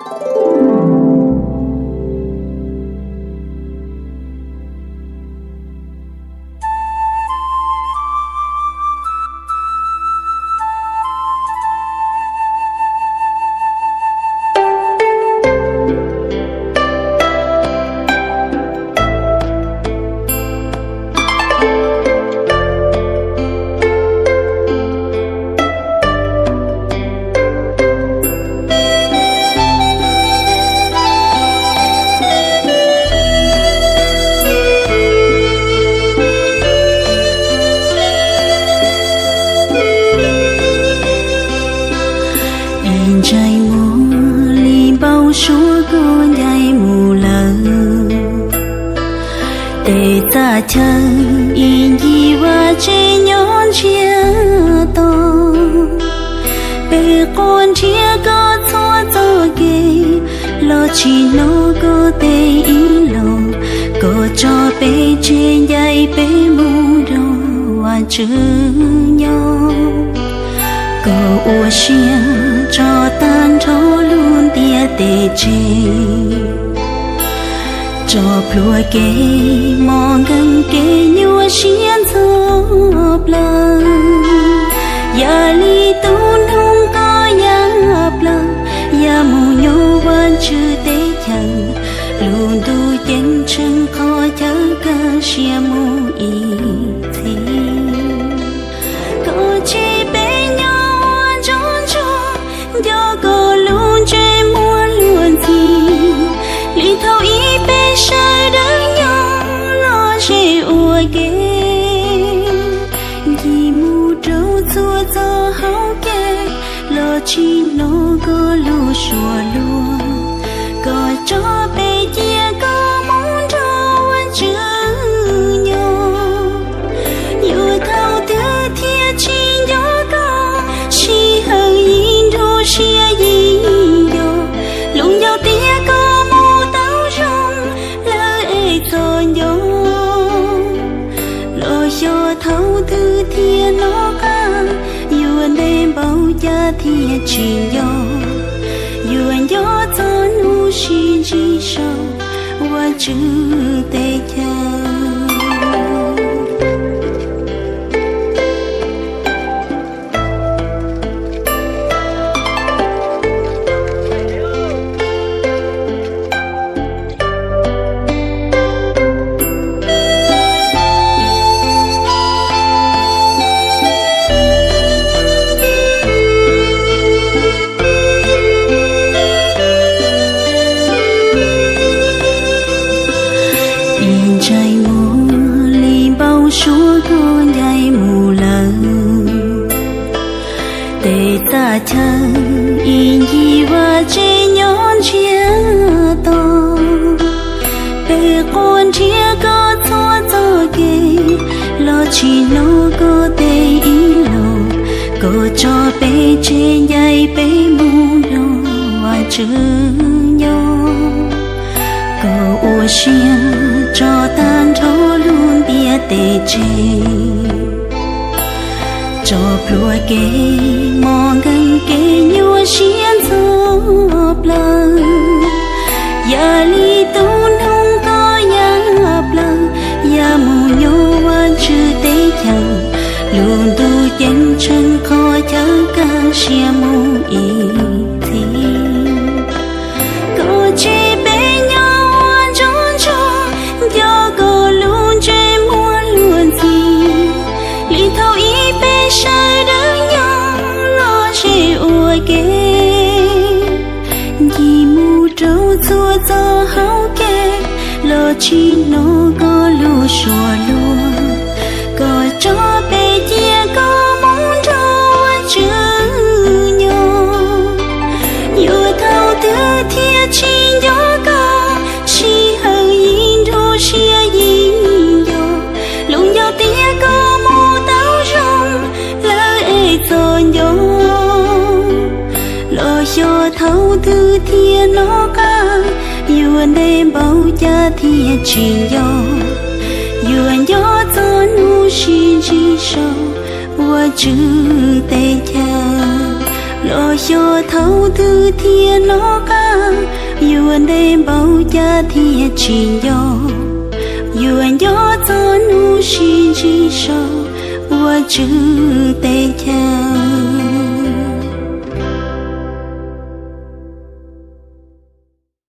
Es ntshai muaj li npau suav kuv ncaim mus lawm. Tes txaj chaw ib ncig vaj tsev nyob ntsiag to, peb quas nrhiav koj txhua txoj kev, los tsis hnov koj tes ib los, koj tso peb tseg ncaim peb mus nrog Vajtswv nyob. Koj ua siab tso tag nrho lub ntiaj teb tseg, tso plhuav kev mos nkeeg kev nyuaj siab ntxhov plaws. Yam li tus noog koj ya plaws, ya mus nyob Vajtswv teb chaws, lub ntuj ceeb tsheej qhov chaw kaj siab mus ib txhis. Koj tseg peb nyob ua ntsoj ntsuag, nco koj lub ntsej muag luag ntxhi, li thaum ub peb sawv daws nyob lom zem ua ke. Ncig mus rau txhua txoj hauv kev, los tsis hnov koj lub suab luag, koj tso peb cia koj mus nrog Vajtswv nyob. Yuav thaum twg thiaj tsis nco koj, sij hawm yim nruab siab yim yog, luag nco tias koj mus tau zoo, lawv es txom nyom. Los xyov thaum twg thiaj hnov qab, yuav ntev npaum cas thiaj tsis nco, yuav nco txog hnub sib ntsib saum Vajtswv teb chaws. Es ntshai muaj li npau suav kuv ncaim mus lawm. Tes txaj chaw ib ncig vaj tsev nyob ntsiag to, peb quas nrhiav koj txhua txoj kev, los tsis hnov koj tes ib los, koj tso peb tseg ncaim peb mus nrog Vajtswv nyob. Koj ua siab tso tag nrho lub ntiaj teb tseg, tso plhuav kev mos nkeeg kev nyuaj siab ntxhov plaws. Yam li tus noog koj ya plaws, ya mus nyob Vajtswv teb chaws, lub ntuj ceeb tsheej qhov chaw kaj siab mus ib txhis. Koj tseg peb nyob ua ntsoj ntsuag, nco koj lub ntsej muag luag ntxhi, li thaum ub peb sawv daws nyob lom zem ua ke. Ncig mus rau txhua txoj hauv kev, los tsis hnov koj lub suab luag, koj tso peb cia koj mus nrog Vajtswv nyob. Yuav thaum twg thiaj tsis nco koj, sij hawm yim nruab siab yim yog, luag nco tias koj mus tau zoo, lawv es txom nyom. Los xyov thaum twg thiaj hnov qab, yuav ntev npaum cas thiaj tsis nco, yuav nco txog hnub sib ntsib saum Vajtswv teb chaws. Los xyov thaum twg thiaj hnov qab, Yuav ntev npaum cas thiaj tsis nco, yuav nco txog hnub sib ntsib so ua Tswv tes chaw.